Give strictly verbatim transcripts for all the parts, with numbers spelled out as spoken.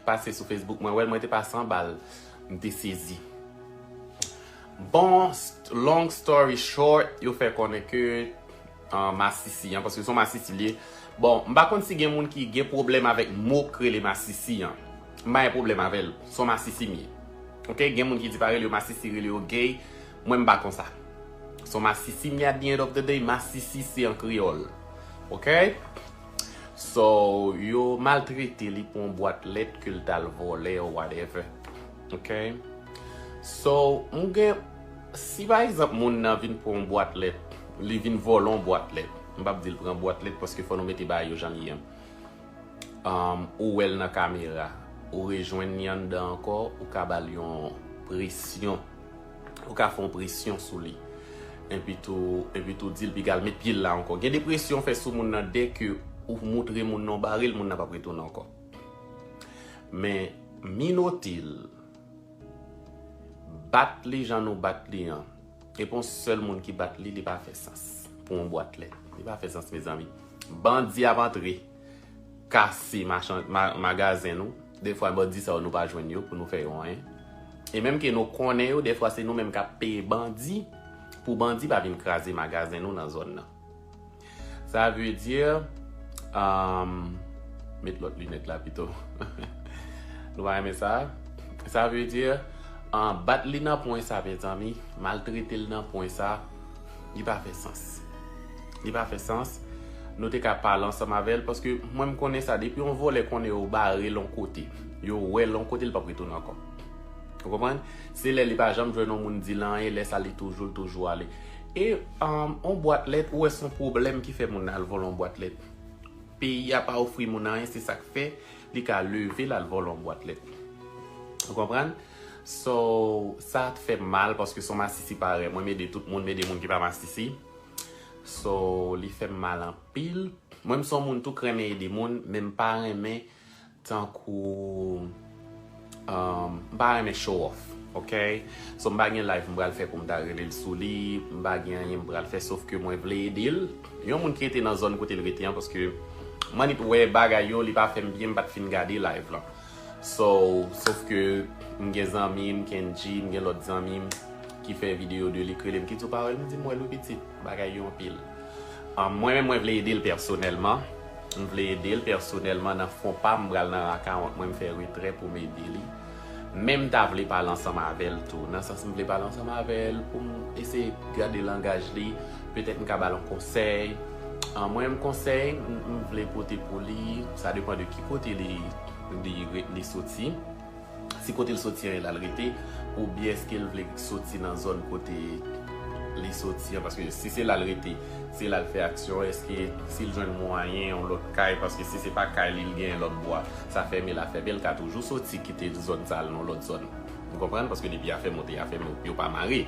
pase sou Facebook, mwen wè l, mwen te pase anba l, m te sezi. Bon, st- long story short, yo fè konnen ke uh, masisi an, paske se yon masisi li ye. Bon, m pa konn si gen moun ki gen pwoblèm avèk mo k rele masisi an. M pa gen pwoblèm avè l. Se yon masisi m ye. Ok, gen moun ki di pa rele yo masisi, rele yo gay. Mwen m pa konsa. Se yon masisi m ye, at the end of the day, masisi se an kreyòl. Ok? So, yo maltrete li pou yon bwat lèt ke l t al vòlè or whatever. Ok? So, m gen, si pa egzanp moun nan vin pran yon bwat lèt, li vin vòlè yon bwat lèt, m p ap di l pran bwat lèt paske fò nou mete bagay yo jan li ye. Um, ou wè l nan kamera, ou rejwenn li anndan ankò, ou ka ba l yon presyon, ou ka fè yon presyon sou li. Epi tou, epi tou di l piga l met pye l la ankò. Gen de presyon w fè sou moun nan, dèke ou moutre moun nan w bare l, moun nan p ap retounen ankò. Men minote l, bat li jan nou bat li an. E pou yon sèl moun ki bat li, li pa fè sans. Pou yon bwat lèt. Li pa fè sans, mezanmi. Bandi ap antre, kase machan, ma, magazen nou. Defwa bandi sa yo nou pa jwenn yo pou nou fè yo anyen. E menm ke nou konnen yo, defwa se nou menm k ap peye bandi pou bandi pa vin kraze magazen nou nan zòn nan. Sa vle di, um, met lòt linèt la pito. Nou pa renmen sa. Sa vle di, um, bat li nan pwen sa, mezanmi, maltrete l nan pwen sa, li pa fè sans. Li pa fè sans. Nou te ka pale ansanm avè l, paske mwen m konnen sa, depi yon vòlè konnen yo bare l yon kote, yo wè l yon kote, li p ap retounen ankò. Ou konprann? Se lè li pa janm jwenn yon moun di l anyen, lè sa li toujou, l toujou ale. E, um, yon bwat lèt, ou wè se yon pwoblèm ki fè moun nan al vòlè yon bwat lèt. Peyi a pa ofri moun anyen, se sa k fè li ka leve l al vòlè yon bwat lèt. Ou konprann? So, sa t fè m mal, paske se yon masisi parèy mwen, m ede tout moun, m ede moun ki pa masisi. So, li fè m mal anpil. Mwen, m se yon moun tou k renmen ede moun, men m pa renmen tankou, um, m pa renmen show off, ok? So, m pa gen live m pral fè pou m ta rele l sou li, m pa gen anyen m pral fè, sof ke mwen vle ede l. Yon moun ki rete nan zòn kote l rete an, paske m annik wè bagay yo, li pa fè m byen, m pa t fin gade live lan. So, sof ke m gen zanmi m, Kendji, m gen lòt zanmi m ki fè videyo de li, k rele m, ki di w pawòl, m di m wè l wi pitit, bagay yo anpil. Um, mwen menm, mwen vle ede l pèsonèlman. M vle ede l pèsonèlman nan fon pa m, m pral nan akawont mwen, m fè retrè pou m ede li. Men m ta vle pale ansanm avè l tou. Nan sans m vle pale ansanm avè l pou m eseye gade langaj li. Petèt m ka ba l yon konsèy. Um, mwen menm konsèy m, m vle pote pou li, sa depann de ki kote li, li, li soti. Si kote l soti an e la l rete, oubyen èske l vle soti nan zòn kote li soti an, paske si se la l rete, se la l fè aksyon, èske si l jwenn mwayen yon lòt kay, paske si se pa kay li, l genyen lòt bò a, sa fèmen, la fèmen, l ka toujou soti kite zòn sa al nan lòt zòn. Ou konprann? Paske depi afè monte, afè monte, yo pa mare.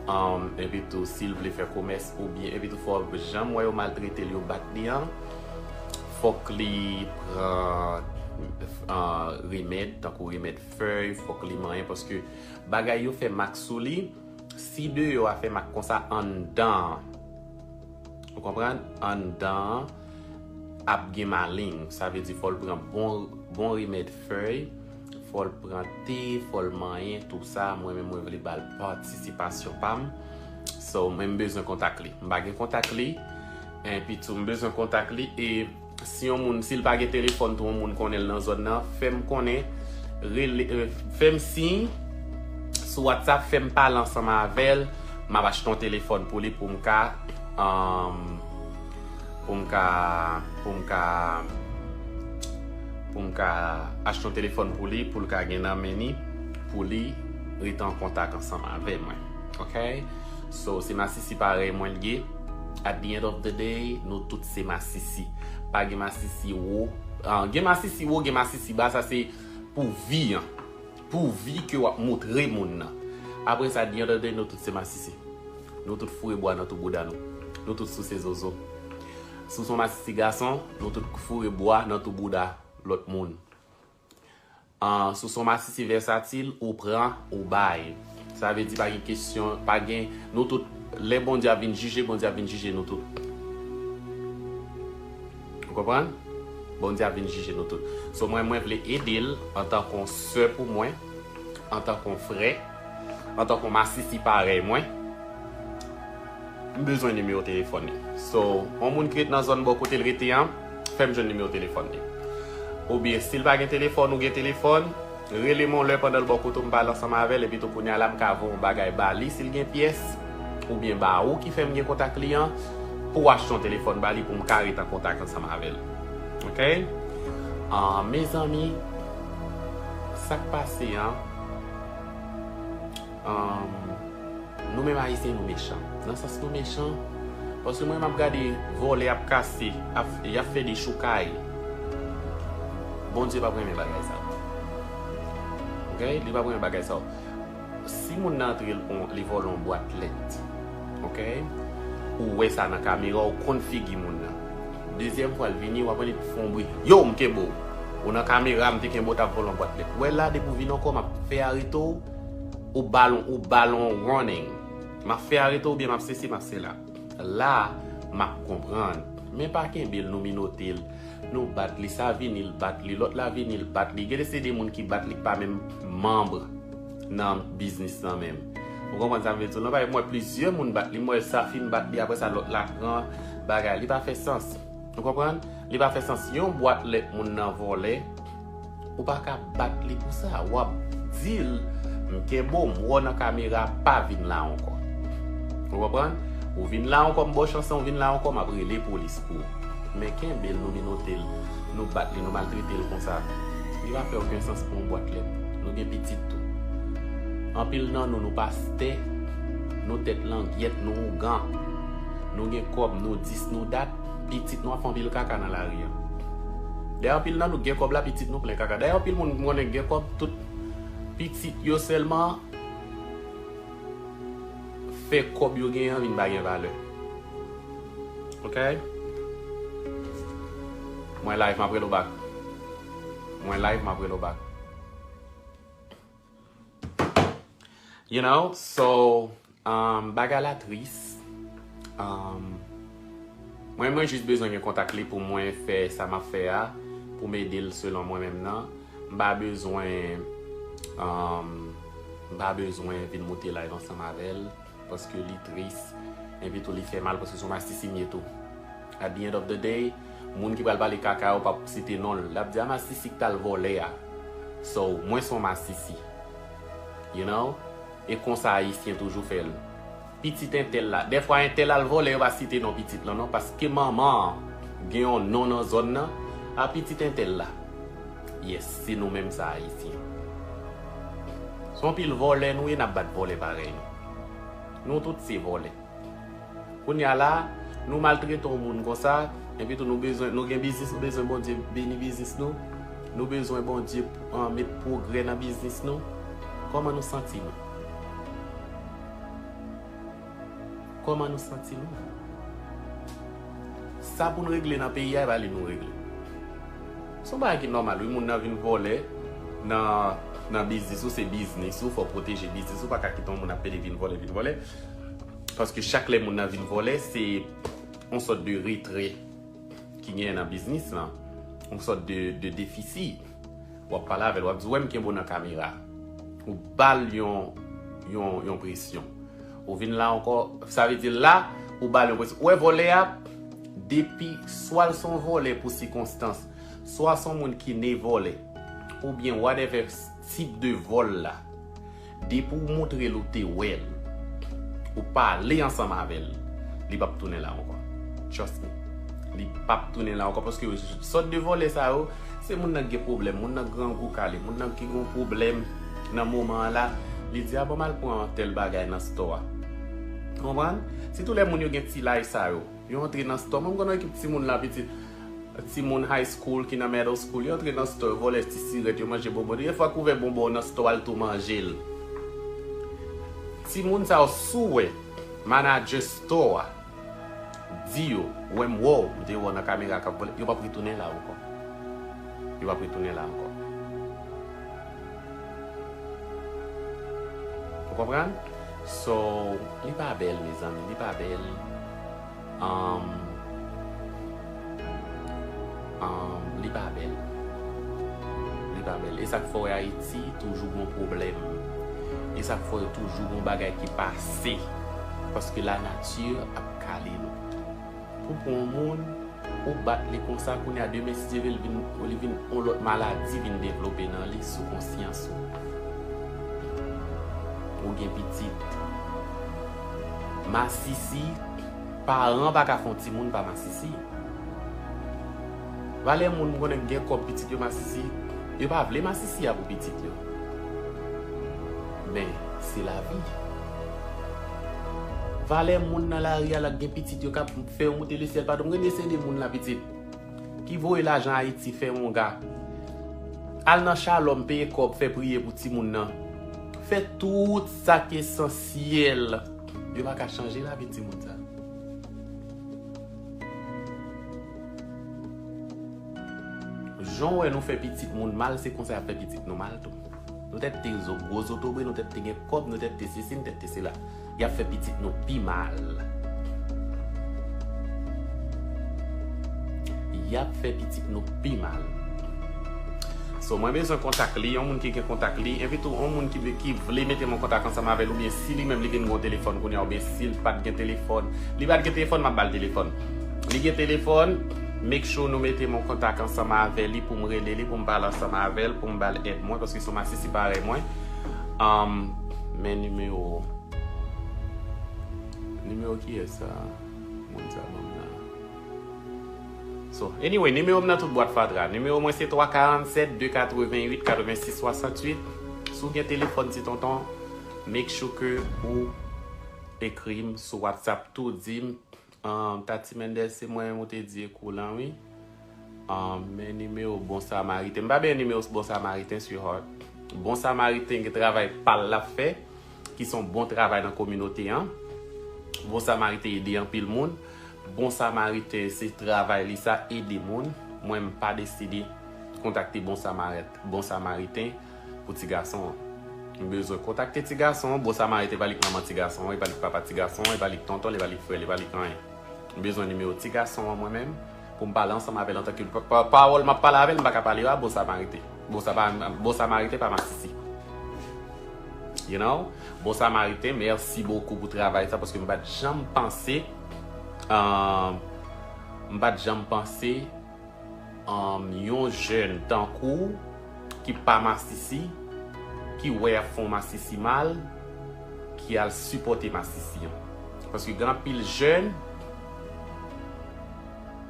Um, epi tou, si l vle fè komès oubyen, epi tou, fò jan m wè yo maltrete l, yo bat li an, fòk li pran uh, remèd, tankou remèd fèy, fòk li manyen, paske bagay yo fè mak sou li. Si deyò a fè mak konsa, anndan an, ou konprann? Anndan an ap gen maleng. Sa vle di fò l pran bon, bon remèd fèy, fò l pran te, fò l manyen, tou sa. Mwen menm, mwen vle ba l patisipasyon pa m. So, mwen m bezwen kontak li. M pa gen kontak li. Epi tou, m bezwen kontak li. E si yon moun, si l pa gen telefòn tou, yon moun konnen l nan zòn nan, fè m konnen, rele, euh, fè m siy sou WhatsApp, fè m pale ansanm avè l. M ap achte yon telefòn pou li pou m ka, um, pou m ka, pou m ka, pou m ka achte yon telefòn pou li, pou l ka gen nan men li, pou li rete an kontak ansanm avè mwen. Ok? So, se masisi parèy mwen l ye. At the end of the day, nou tout se masisi. Pa gen masisi wo. Ah, gen masisi wo, gen masisi ba, sa se pou vi an. Pou vi ke w ap moutre moun nan. Apre sa, at the end of the day, nou tout se masisi. Nou tout foure bwa nan tou bouda nou. Nou tout souse zozo. Si w se yon masisi gason, nou tout foure bwa nan tou bouda lòt moun. Ah, si w se yon masisi vèsatil, ou pran, ou bay. Sa vle di pa gen kesyon, pa gen, nou tout, lè Bondye ap vin jije, Bondye ap vin jije nou tout. Ou konprann? Bondye ap vin jije nou tout. So, mwen, mwen vle ede l antanke yon sè pou mwen, antanke yon frè, antanke yon masisi parèy mwen. M bezwen nimewo telefòn li. So, yon moun ki ret nan zòn bò kote l rete an, fè m jwenn nimewo telefòn li. Oubyen, si l pa gen telefòn, ou gen telefòn, rele m yon lè pandan l bò kote w, m pale ansanm avè l, epi tou kounye a la, m ka voye yon bagay ba li si l gen pyès, oubyen ba ou ki fè m gen kontak li an, pou w achte yon telefòn ba li pou m ka ret an kontak ansanm avè l. Oke? Ah, mezanmi, sa k pase an, ah, nou menm Ayisyen, nou mechan. Nan sans nou mechan, paske mwen, m ap gade vòlè ap kase, ap, y ap fè dechoukay. Bondye p ap renmen bagay sa. Oke? Li p ap renmen bagay sa. Si moun nan antre, l pran, li vòlè yon bwat lèt, oke? Ou wè sa nan kamera, ou konn figi moun nan. Dezyèm fwa l vini, w ap wè li fè yon bri. Yo, m kenbe w. Ou nan kamera, m te kenbe w, t ap vòlè yon bwat lèt. Ou wè la, depi w vin ankò, m ap fè arete w, ou ba l, ou ba l yon warning. M ap fè arete w oubyen m ap sesi, m ap sela. La, m ap konprann. Men pa kenbe l, nou minote l. Nou bat li, sa vini, l bat li, lòt la vini, l bat li. Gen de se de moun ki bat li k pa menm manm nan biznis lan menm. Ou konprann sa m vle di w? Nan bagay, m wè plizyè moun bat li, m wè sa fin bat li, apre sa lòt la pran bagay. Li pa fè sans. Ou konprann? Li pa fè sans. Yon bwat lèt moun nan vòlè, ou pa ka bat li pou sa. W ap di l, m kenbe w, m wè w nan kamera, pa vin la ankò. Ou konprann? Ou vin la ankò, m ba w chans lan, ou vin la ankò, m ap rele polis pou ou. Men kenbe l, nou minote l, nou bat li, nou maltrete l konsa. Li pa fè okenn sans pou yon bwat lèt. Nou gen pitit tou. Anpil nan nou, nou pastè, nou tèt langyèt, nou ougan. Nou gen kòb, nou dis, nou dat. Pitit nou ap fè anpil kaka nan lari an. Dayè, anpil nan nou gen kòb la, pitit nou plen kaka. Dayè, anpil moun m konnen gen kòb, tout pitit yo sèlman fè kòb yo genyen an vin pa gen valè. Oke? Mwen live, m ap rele w back. Mwen live, m ap rele w back. You know, so, um, bagay la tris. Um, mwen, mwen jis bezwen gen kontak li pou mwen fè sa m ap fè a, pou m ede l selon mwen menm nan. M pa bezwen, um, m pa bezwen vin moute live ansanm avè l, paske li tris. Epi tou, li fè mal, paske se yon masisi m ye tou. At the end of the day, moun ki pral pale kaka yo p ap site non l. L ap di, "A masisi k t al vòlè a." So, mwen se yon masisi. You know? E konsa Ayisyen toujou fè l. Pitit entèl la. Dèfwa entèl al vòlè, yo pa site non pitit lan non, paske manman an gen yon non nan zòn nan. A pitit entèl la. Yes, se nou menm sa Ayisyen. Se yon pil vòlè nou ye, n ap bat vòlè parèy nou. Nou tout se vòlè. Kounye a la, nou maltrete yon moun konsa, epi tou nou bezwen, nou gen biznis, nou bezwen Bondye beni biznis nou, nou bezwen Bondye, ah, met pwogrè nan biznis nou. Kòman nou santi nou? Kòman nou santi nou? Sa pou n regle nan peyi a, e pa li nou regle. Se yon bagay ki nòmal, wi, moun nan vin vòlè nan, nan biznis ou, se biznis ou, fò w pwoteje biznis ou, pa ka kite yon moun ap pede vin vòlè, vin vòlè. Paske chak lè moun nan vin vòlè, se yon sòt de retrè ki genyen nan biznis lan, yon sòt de, de defisi. W ap pale avè l, w ap di, "Wè m kenbe w nan kamera." Ou ba l yon, yon, yon presyon. Ou vin la ankò, sa vle di la, ou ba l yon presyon. Ou wè vòlè a, depi swa l se yon vòlè pou sikonstans, swa se yon moun ki ne vòlè, oubyen whatever tip de vòl la, depi w montre l ou te wè l, ou pale ansanm avè l, li p ap tounen la ankò. Trust me. Li p ap tounen la ankò, paske sòt de vòlè sa yo, se moun nan ki gen pwoblèm, moun nan grangou kale, moun nan ki gen yon pwoblèm nan moman an la, li di, "A bon, m al pran tèl bagay nan store a." Konprann? Sitou lè moun yo gen ti laj sa yo, yo antre nan store. Mwen, m konn yon ekip timoun la, pitit, timoun high school ki nan middle school, yo antre nan store, yo vòlè ti sirèt, yo manje bonbon. Gen fwa k ouvè bonbon nan store a, l tou manje l. Timoun sa yo, si w wè manadjè store a di yo, "Wè m wè w, m te wè w nan kamera k ap vòlè," yo p ap retounen la ankò. Yo p ap retounen la ankò. Ou konprann? So, li pa bèl, mezanmi, li pa bèl. Um, um, Li pa bèl. Li pa bèl. E sa k fè w wè Ayiti toujou gon pwoblèm. E sa k fè w toujou gon bagay ki pase. Paske lanati ap kale nou. Pou pran yon moun, ou bat li konsa, kounye a demen, si Dye vle, li vin, li vin yon lòt maladi vin devlope nan li, sou konsyans ou. Ou gen pitit. Masisi, paran pa ka fè yon timoun pa masisi. Valè moun m konnen k gen kòb, pitit yo masisi, yo pa vle masisi a pou pitit yo. Men, se lavi. Valè moun nan lari a la k gen pitit yo k ap fè yo moute lesyèl, padon, m rele se de moun la pitit. Ki voye lajan Ayiti, fè wonga. Al nan Shalom, peye kòb, fè priye pou timoun nan. Fè tout sa k esansyèl. Yo pa ka chanje lavi timoun sa. Jan w wè nou fè pitit moun mal, se konsa y ap fè pitit nou mal tou. Nou tèt te zo-, gwo zotobre, nou tèt te gen kòb, nou tèt te sesi, nou tèt te sela. Y ap fè pitit nou pi mal. Y ap fè pitit nou pi mal. So, mwen bezwen kontak li, yon moun ki gen kontak li, envite yon moun ki, ki vle mete m an kontak ansanm avè l, oubyen si li menm li vin gen yon telefòn kounye a, oubyen si l pa t gen telefòn, li pa t gen telefòn, m ap ba l telefòn. Li gen telefòn, make sure nou mete m an kontak ansanm avè li pou m rele li, pou m pale ansanm avè l, pou m ba l èd mwen, paske se yon masisi parèy mwen. Um, men nimewo. Nimewo kiyès sa? Moun sa ban m la. So, anyway, nimewo m nan tout bwat fatra. Nimewo mwen se twa karannsèt, de katrevenn uit, katrevensis, swasanntuit. Si w gen telefòn ti tonton, make sure ke ou ekri m sou WhatsApp tou, di m, um, Tati Mendel, se mwen menm ou te di e kou lan, wi. Um, men nimewo Bon Samariten. M pa benyen nimewo Bon Samariten, sweetheart. Bon Samariten gen travay pa l l ap fè, ki se yon bon travay nan kominote an. Bon Samariten ede anpil moun. Bon Samariten se travay li sa, ede moun. Mwen, m pa deside kontakte Bon Samarit-, Bon Samariten pou ti gason an. M bezwen kontakte ti gason an. Bon Samariten pa li k manman ti gason an, li pa li k papa ti gason an, li pa li k tonton, li pa li k frè, li pa li k anyen. M bezwen nimewo ti gason an mwen menm, pou m pale ansanm avè l antanke pa-, pa-, pawòl m ap pale avè l, m pa ka pale a Bon Samariten. Bon Sa-, pa, Bon Samariten pa masisi. You know? Bon Samariten, mèsi bokou pou travay sa, paske m pa t janm panse, um, m pa t janm panse, um, yon jèn tankou w ki pa masisi, ki wè y ap fè yon masisi mal, ki al sipòte masisi an. Paske gen anpil jèn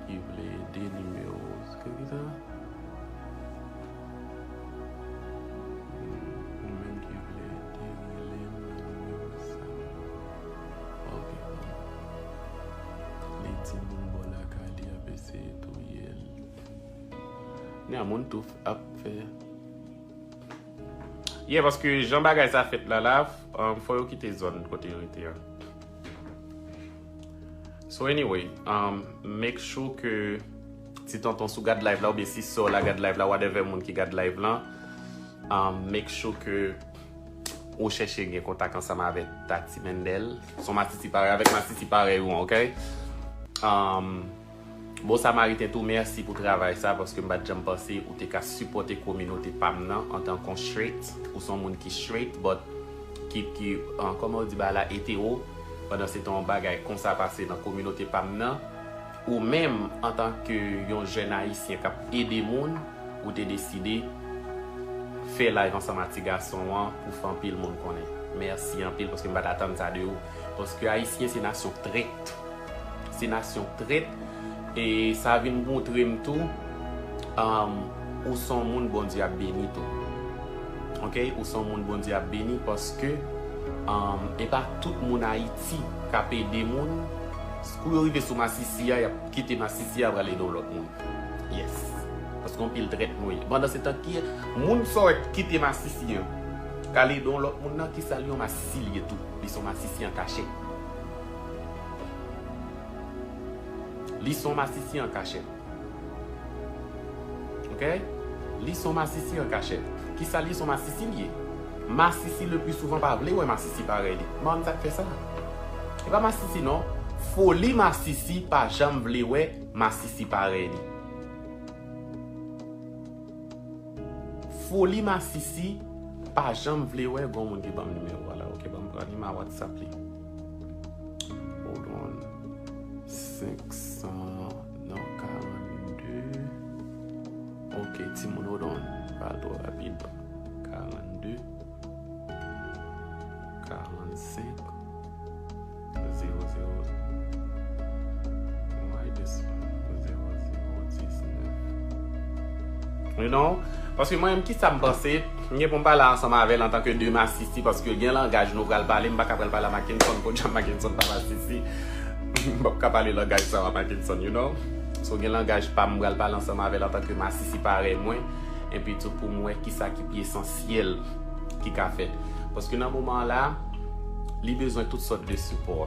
ki vle ede nimewo, se ki sa? Ou menm ki vle ede, rele m nan nimewo sa. Ok, bon. Li di moun bò lakay li ap eseye touye l. Ni a moun tou ap fè. Yeah, paske jan bagay sa fèt la la, um, fò yo kite zòn kote yo rete an. So anyway, um, make sure ke ti tonton si w gad live la, oubyen si sè w la gad live la, whatever moun ki gad live lan, um, make sure ke ou chèche gen kontak ansanm avèk Tati Mendel. Se yon masisi parèy avèk masisi parèy ou an, ok? Um, Bon Samariten tou, mèsi pou travay sa, paske m pa t janm panse ou te ka sipòte kominote pa m nan antanke yon straight. Ou se yon moun ki straight, but ki, ki, uh, kòman yo di bagay la, etero. Pandan se tan yon bagay konsa pase nan kominote pa m nan, ou menm, antanke yon jèn ayisyen k ap ede moun, ou te deside fè live ansanm ak ti gason an pou fè anpil moun konnen. Mèsi anpil, paske m pa t atann sa de ou. Paske ayisyen se nasyon trèt. Se nasyon trèt. E sa vin montre m tou, um, ou se yon moun Bondye ap beni tou. Ok? Ou se yon moun Bondye ap beni paske, um, e pa tout moun Ayiti k ap ede moun. Kou yo rive sou masisi a, y ap kite masisi a, pral ede yon lòt moun. Yes. Paske yon pil trèt nou ye. Pandan se tan ki moun sa w wè k kite masisi an, k al ede yon lòt moun nan, ki sa l yon masisi li ye tou. Li se yon masisi an kachèt. Li se yon masisi an kachèt. Ok? Li se yon masisi an kachèt. Kisa li ye? Se yon masisi li ye. Masisi le pli souvan pa vle wè masisi parèy li. M pa konn sa k fè sa. E pa masisi non. Foli masisi pa janm vle wè masisi parèy li. Foli masisi pa janm vle wè gon moun ki ban m nimewo a la. Ok, ban m pran li, m a WhatsApp li. Hold on. Senk san, non, karannde. Ok, timoun, hold on. Pa twò rapid. Karannde. Karannsenk. Zewo zewo. Why this one? Zewo zewo diznèf. You know? Paske mwen menm, kisa m panse? M gen pou m pale ansanm avè l antanke de masisi, paske gen langaj nou pral pale, m pa ka pral pale a Mackenson, podyab Mackenson pa masisi. M p ap ka pale langaj sa yo a Mackenson, you know? So gen langaj pa m, m pral pale ansanm avè l antanke masisi parèy mwen, epi tou pou m wè kisa ki pi esansyèl ki ka fèt. Paske nan moman an la, li bezwen tout sòt de sipò.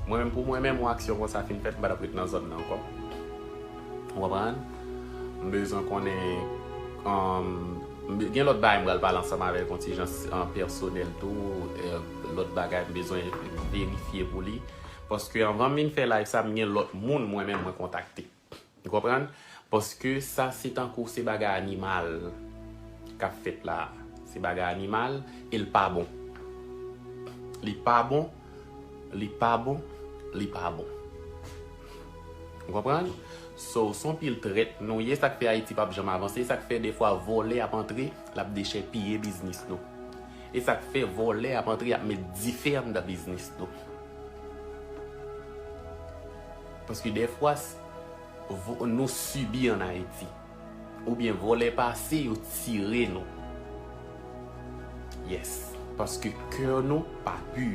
Mwen menm, pou mwen menm, yon aksyon konsa fin fèt, m pa t ap ret nan zòn nan ankò. Ou konprann? M bezwen konnen, um, m be- gen lòt bagay m pral pale ansanm avèk yon ti jan, uh, pèsonèl tou, eh, lòt bagay m bezwen verifye pou li. Paske anvan m vin fè live sa, m gen lòt moun mwen menm mwen kontakte. Ou konprann? Paske sa se tankou se bagay animal k ap fèt la. Se bagay animal e l pa bon. Li pa bon, li pa bon, li pa bon. Ou konprann? So, se yon pil trèt nou ye, sa k fè Ayiti p ap janm avanse, sa k fè defwa vòlè ap antre, l ap dechèpiye biznis nou. E sa k fè vòlè ap antre, ap met dife anndan biznis nou. Paske defwa, s- vo- nou sibi an Ayiti. Oubyen vòlè pase, yo tire nou. Yes. Paske kè nou pa pi.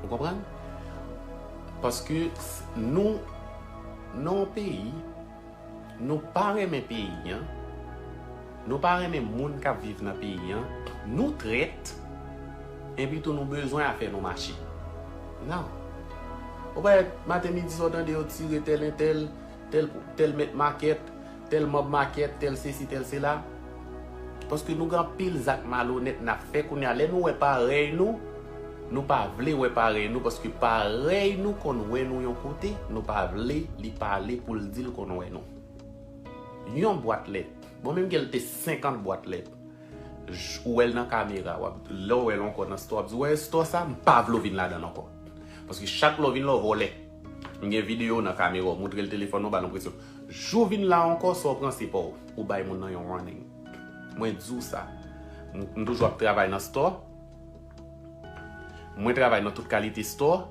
Ou konprann? Paske s- nou, nan yon peyi, nou pa renmen peyi an, nou pa renmen moun k ap viv nan peyi an, nou trèt, epi tou nou bezwen afè nou mache. Non. Ou pa wè maten midi sa w tande yo tire tèl entèl, tèl, tèl mèt makèt, tèl manm makèt, tèl sesi, tèl sela. Paske nou gen anpil zak malonèt n ap fè kounye a. Lè nou wè parèy nou, nou pa vle wè parèy nou, paske parèy nou konn wè nou yon kote, nou pa vle li pale pou l di l konn wè nou. Yon bwat lèt. Bon, menm ke l te senkant bwat lèt. J- Ou wè l nan kamera, w ap, lè w wè l ankò nan store, w ap di, "Ou wè store sa, m pa vle w vin ladan l ankò." Paske chak lè w vin la, w vòlè. M gen videyo nan kamera, w montre l telefòn nan, w ba l enpresyon. Jou w vin la ankò, sa w pran se pa w. Ou bay moun nan yon warning. Mwen di w sa. M, m toujou ap travay nan store. Mwen travay nan tout kalite store.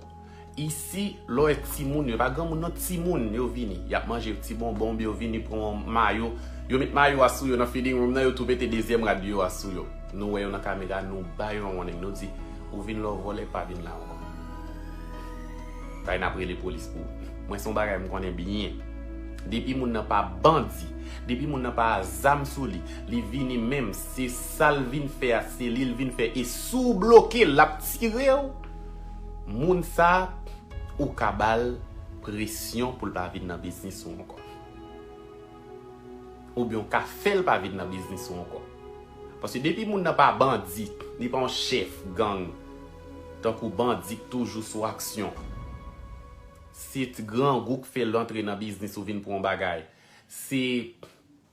Isi, lè w wè timoun yo, pa granmoun non, timoun yo vini. Y ap manje ti bonbon, oubyen yo vini pran mayo. Yo met mayo a sou yo nan feeding room nan, yo tou mete dezyèm rad yo a sou yo. Nou wè yo nan kamera, nou ba yo yon warning. Nou di, "Ou vin la w vòlè, pa vin la ankò." Bay n ap rele polis pou ou. Mwen se yon bagay m konnen byen. Depi moun nan pa bandi, depi moun nan pa zam sou li, li vini menm, se sa l vin fè a, se li l vin fè. E si w bloke l, l ap tire w. Moun sa, ou ka ba l presyon pou l pa vin nan biznis ou ankò. Oubyen w ka fè l pa vin nan biznis ou ankò. Paske depi moun nan pa bandi, li pa yon chèf gang, tankou bandi k toujou sou aksyon. Se ti grangou k fè l antre nan biznis ou vin pran yon bagay. Se,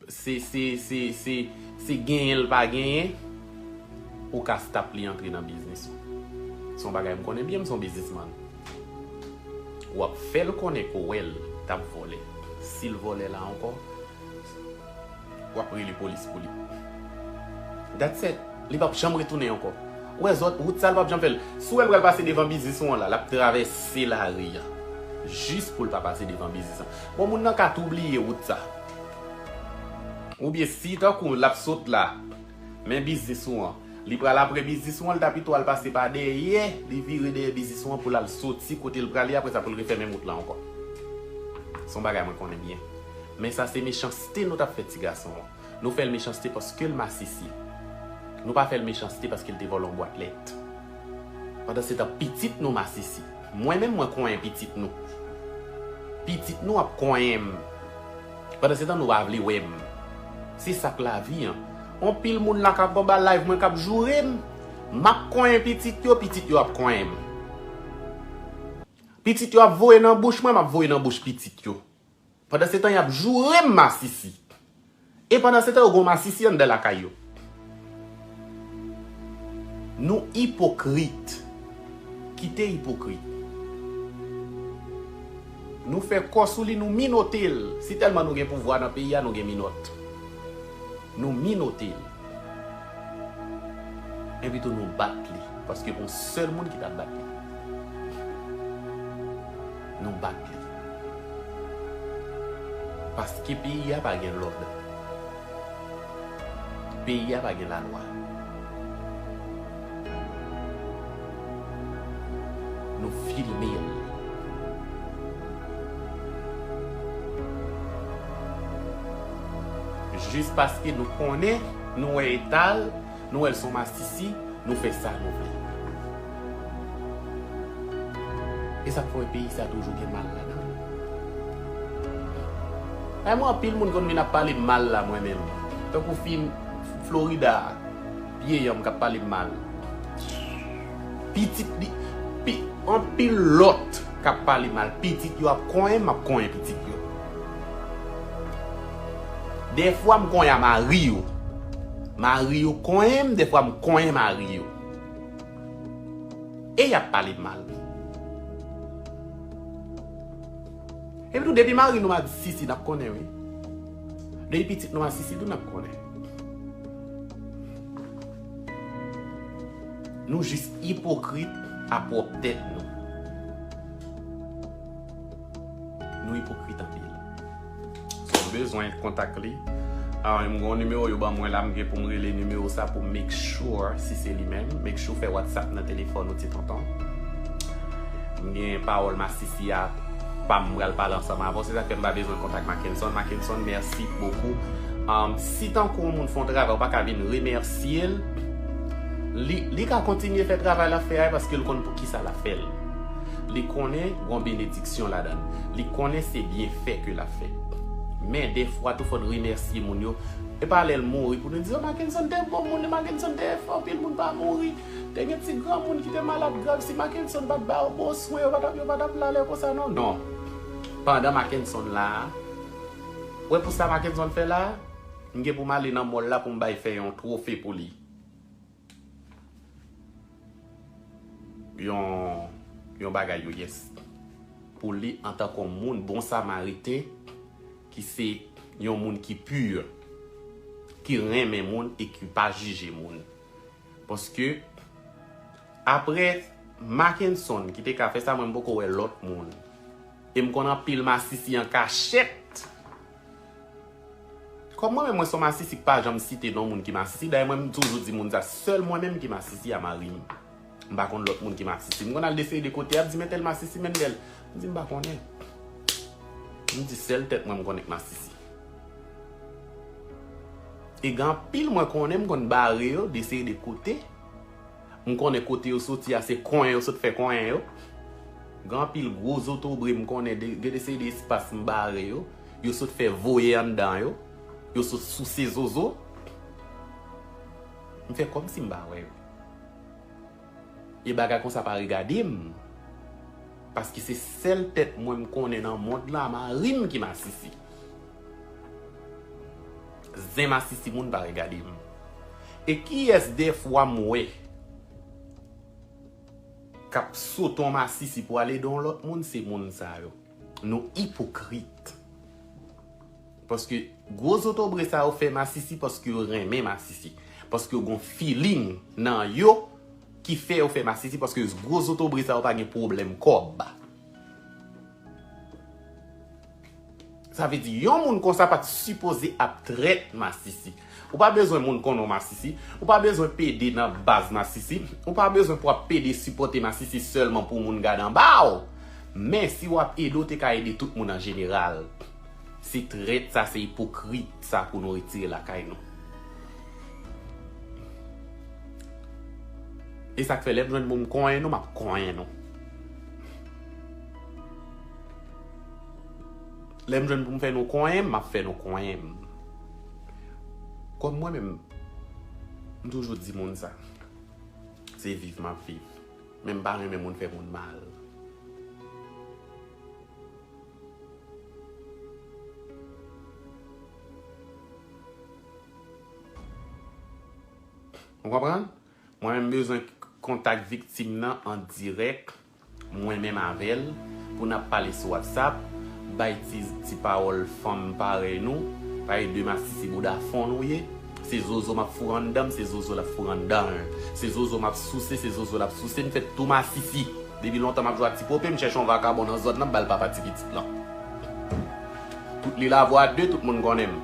se, se, se, se, se genyen l pa genyen, ou ka stop li antre nan biznis ou. Se yon bagay m konnen byen, m se yon biznismann. W ap fè l konnen ke w wè l t ap vòlè. Si l vòlè la ankò, w ap rele polis pou li. That's it. Li p ap janm retounen ankò. Ou wè zòt, wout sa l p ap janm fè l. Si w wè l pral pase devan biznis ou an la, l ap travèse lari a. Jis pou l pa pase devan biznis an. Bon, moun nan ka tou bliye wout sa. Oubyen si tankou l ap sot la, men biznis ou an, li pral apre biznis ou an, l ta pito al pase pa dèyè, li vire dèyè biznis ou an pou l al soti kote l prale, apre sa pou l refè menm wout la ankò. Se yon bagay mwen konnen byen. Men sa se mechanste nou t ap fè ti gason an. Nou fè l mechanste paske l masisi. Nou pa fè l mechanste paske l te vòlè yon bwat lèt. Pandansetan, pitit nou masisi. Mwen menm, mwen konyen pitit nou. Pitit nou ap konyen m. Pandansetan, nou pa vle wè m. Se sa k lavi an. Yon pil moun la k ap anba live mwen k ap joure m. M ap konyen pitit yo, pitit yo ap konyen m. Pitit yo ap voye nan bouch mwen, m ap voye nan bouch pitit yo. Pandansetan, y ap joure m masisi. E pandan se tan, yo gen masisi anndan lakay yo. Nou ipokrit. Kite ipokrit. Nou fè kò sou li, nou minote l. Si tèlman nou gen pouvwa nan peyi a, nou gen minòt. Nou minote l. Epi tou nou bat li. Paske gon sèl moun ki t ap bat li. Nou bat li. Paske peyi a pa gen lòd. Peyi a pa gen lalwa. Nou filme l. Jis paske nou konnen, nou wè eta l, nou wè l se yon masisi, nou fè sa nou vle. E sa k fè w wè peyi sa toujou gen mal ladan l. Ay, mwen, anpil moun konn vin ap pale m mal la, mwen menm. Tankou fi Florida a, vye yanm k ap pale m mal. Pitit li, pi, anpil lòt k ap pale mal. Pitit yo ap konyen m, m ap konyen pitit yo. Dèfwa m konyen a mari yo. Mari yo konyen m, dèfwa m konyen mari yo. E y ap pale m mal. Epi tou, depi mari nou masisi, n ap konnen, wi. Depi pitit nou masisi tou, n ap konnen. Nou jis ipokrit a pwòp tèt nou. Nou ipokrit anpil. Si w bezwen kontak li, ah, m gen yon nimewo yo ban mwen la, m gen pou m rele nimewo sa pou make sure si se li menm. Make sure fè WhatsApp nan telefòn ou, ti tonton. M gen pawòl masisi a pa m pral pale ansanm avè w. Se sa k fè m pa bezwen kontak Mackenson. Mackenson, merci beaucoup. Um, si tankou yon moun fè yon travay, ou pa ka vin remèsye l, li, li ka kontinye fè travay l ap fè a paske l konn pou ki sa l ap fè l. Li konnen gon benediksyon ladan l. Li konnen se byenfè ke l ap fè. Men dèfwa tou fò n remèsye moun yo. E pa lè l mouri pou nou di, "Oh, Mackenson te bon moun, Mackenson te fè anpil moun pa mouri. Te gen ti granmoun ki te malad grav, si Mackenson pa t ba yo bon swen, yo pa t ap, yo pa t ap la lè konsa non." Non. Pandan Mackenson la a, wè pou sa Mackenson fè la a, m gen pou m ale nan mòl la pou m bay fè yon twofe pou li. Yon, yon bagay yo, yes. Pou li antanke yon moun, bon samariten, ki se yon moun ki pi, ki renmen moun e ki pa jije moun. Paske, apre Mackenson ki te ka fè sa, mwen m poko wè lòt moun. E m konn anpil masisi an kachèt. Kòm mwen menm, mwen se yon masisi k pa janm site non moun ki masisi. Dayè, mwen, m toujou di moun sa, sèl mwen menm ki masisi a mari m. M pa konn lòt moun ki masisi. M konn al de seri de kote, y ap di, "Men tèl masisi, men tèl." M di, "M pa konnen." M di, "Sèl tèt mwen m konnen k masisi." E gen anpil mwen konnen, m konn bare yo de seri de kote. M konnen kote yo soti a, se konyen yo sot fè konyen yo. Gen anpil gwo zotobre m konnen, de, gen de seri de espas m bare yo. Yo sot fè voye anndan yo. Yo sot souse zozo. M fè kòmsi m pa wè yo. E bagay konsa pa regade m. Paske se sèl tèt mwen m konnen nan mond la, mari m ki masisi. Zen masisi moun pa regade m. E kiyès dèfwa m wè k ap sote yon masisi pou al ede yon lòt moun, se moun sa yo. Nou ipokrit. Paske gwo zotobre sa yo fè masisi paske yo renmen masisi. Paske yo gon feeling nan yo ki fè yo fè masisi, paske gwo zotobre sa yo pa gen pwoblèm kòb. Sa vle di, yon moun konsa pa t sipoze ap trèt masisi. Ou pa bezwen moun konnen w masisi. Ou pa bezwen pede nan baz masisi. Ou pa bezwen pou w ap pede sipòte masisi sèlman pou moun gade anba w. Men si w ap ede, w te ka ede tout moun an jeneral. Se trèt sa, se ipokrit sa pou nou retire lakay nou. E sa k fè lè m jwenn pou m konyen nou, m ap konyen nou. Lè m jwenn pou m fè nou konyen m, m ap fè nou konyen m. Kòm mwen menm, m toujou di moun sa. Se viv m ap viv. Men m pa renmen moun fè moun mal. Ou konprann? Mwen menm bezwen kontak viktim nan an dirèk, mwen menm avè l, pou n ap pale sou WhatsApp, bay ti, ti pawòl fanm parèy nou, paske de masisi bouda fon nou ye. Se zozo m ap foure anndan m, se zozo l ap foure anndan l. Se zozo m ap souse, se zozo l ap souse m, fè tou masisi. Depi lontan m ap jwe ak Ti Pope, m chèche yon vakabon nan zòn nan, m ba l papa ti pitit lan. Tout Lilavwa de, tout moun konnen m.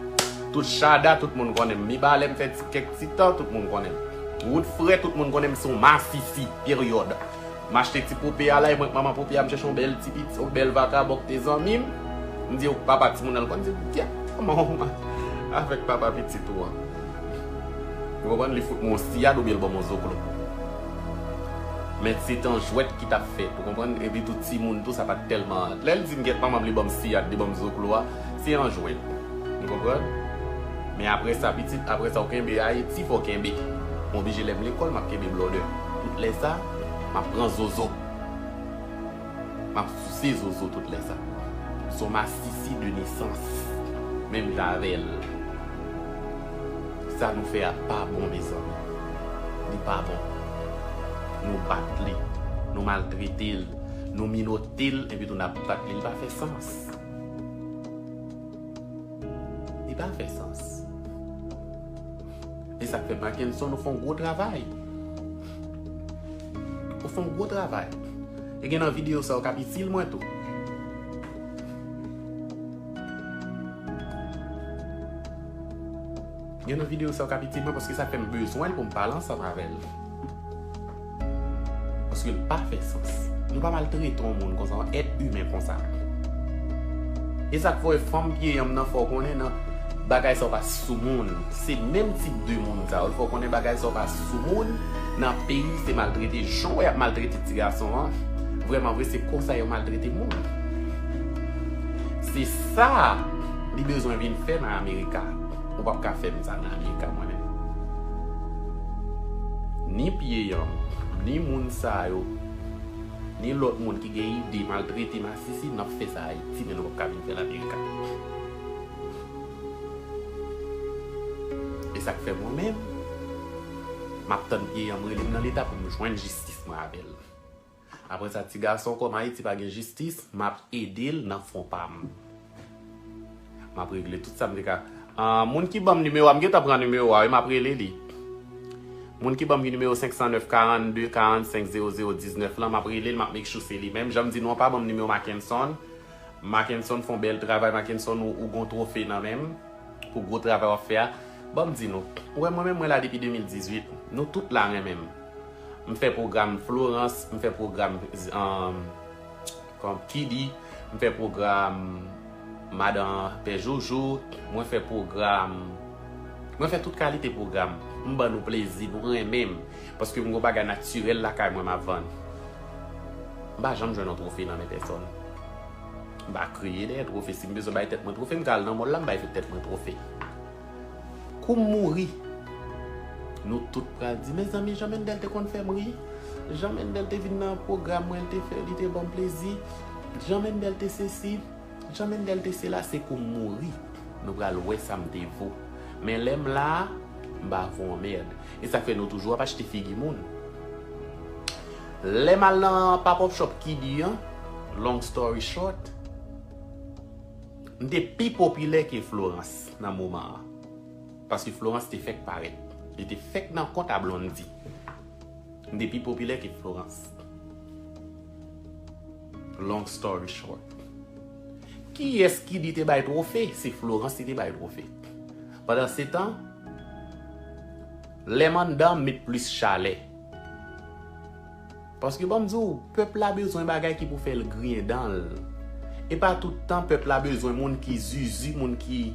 Tout Chada, tout moun konnen m. Mibalè, m fè ti, kèk ti tan, tout moun konnen m. Wout Frè, tout moun konnen m se yon masisi, peryòd. M achte Ti Pope a la, e mwen k manman Pope a, m chèche yon bèl ti pitit, yon bèl vakabon ki te zanmi m. M di, "Papa, timoun nan," l konn di, "Kòman w avèk papa pitit ou an?" Ou konprann? Li fout mwen yon siyad oubyen l ban m yon zoklo. Men se te yon jwèt ki t ap fèt, ou konprann? Epi tou timoun tou, sa pa t tèlman. Lè l di m, "Gèt manman m, li ban m siyad, li ban m zoklo a," se yon jwèt. Ou konprann? Men apre sa, pitit, apre sa, ou kenbe Ayiti, fò w kenbe. M oblije lè m lekòl, m ap kenbe blòdè. Tout lè sa, m ap pran zozo. M ap souse zozo tout lè sa. Se yon masisi de nesans. Menm jan avè l. Sa nou fè a pa bon, mezanmi. Li pa bon. Nou bat li. Nou maltrete l. Nou minote l. Epi tou n ap bat li. Li pa fè sans. Li pa fè sans. E sa k fè Mackenson, ou fè yon gwo travay. Ou fè yon gwo travay. E gen nan videyo sa yo k ap itil mwen tou. Gen nan videyo sa yo k ap itil mwen paske sa fè m bezwen l pou m pale ansanm avè l. Paske l pa fè sans. Nou pa maltrete yon moun konsa, yon èt imen konsa. E sa k fè w wè fanm pye yanm nan fè w konnen nan bagay sa yo pa sou moun. Se menm tip de moun sa yo. Fè w konnen bagay sa yo pa sou moun. Nan peyi, se maltrete. Jan w wè y ap maltrete ti gason an, vrèman vre, se konsa yo maltrete moun. Se sa li bezwen vin fè nan Amerika. Ou p ap ka fè m sa nan Amerika, mwen menm. Ni pye yanm, ni moun sa yo, ni lòt moun ki gen ide maltrete masisi, n ap fè sa Ayiti, men nou p ap ka vin fè l Amerika. E sa k fè mwen menm, m ap tann pye yanm rele m nan Leta pou m jwenn jistis mwen avè l. Apre sa, ti gason, kòm Ayiti pa gen jistis, m ap ede l nan fon pa m. M ap regle tout sa m te ka. Ah, moun ki ban m nimewo a, m gentan pran nimewo a, wi, m ap rele li. Moun ki ban m nimewo senk san nèf, karannde, karannsenk, zewo zewo, diznèf lan, m ap rele l, m ap make sure se li menm. Jan m di nou an, pa ban m nimewo Mackenson. Mackenson fè yon bèl travay. Mackenson, ou, ou gon twofe nan men m pou gwo travay w ap fè a. Ban m di nou, ou wè mwen menm, mwen la depi de mil dizuit. Nou tout la renmen m. M fè pwogram Florence, m fè pwogram, um, kòm Kidi, m fè pwogram Madan Pè Jojo, mwen fè pwogram, mwen fè tout kalite pwogram. M ban nou plezi, nou renmen m, paske m gon bagay natirèl lakay mwen m ap vann. M pa janm jwenn yon twofe nan men pèsòn. M pa kriye dèyè twofe. Si m bezwen bay tèt mwen twofe, m ka al nan mòl la, m bay tèt mwen twofe. Kou m mouri, nou tout pral di, "Mezanmi, Jean Mendel te konn fè m ri. Jean Mendel te vin nan pwogram mwen, li te fè, li te ban m plezi. Jean Mendel te sesi, Jean Mendel te sela." Se kou m mouri, nou pral wè sa m te vo. Men lè m la, m pa vo yon mèd. E sa k fè nou toujou ap achte figi moun. Lè m al nan pop-up shop Kidi an, long story short, m te pi popilè ke Florence nan moman an. Paske Florence te fèk parèt. Li te fèk nan kont a Blondy. M te pi popilè ke Florence. Long story short. Kiyès Kidi te bay twofe? Se Florence li te bay twofe. Pandansetan, lè m anndan, m met plis chalè. Paske ban m di w, pèp la bezwen bagay ki pou fè l griyen dan l. E pa tout tan pèp la bezwen moun ki zuzu, moun ki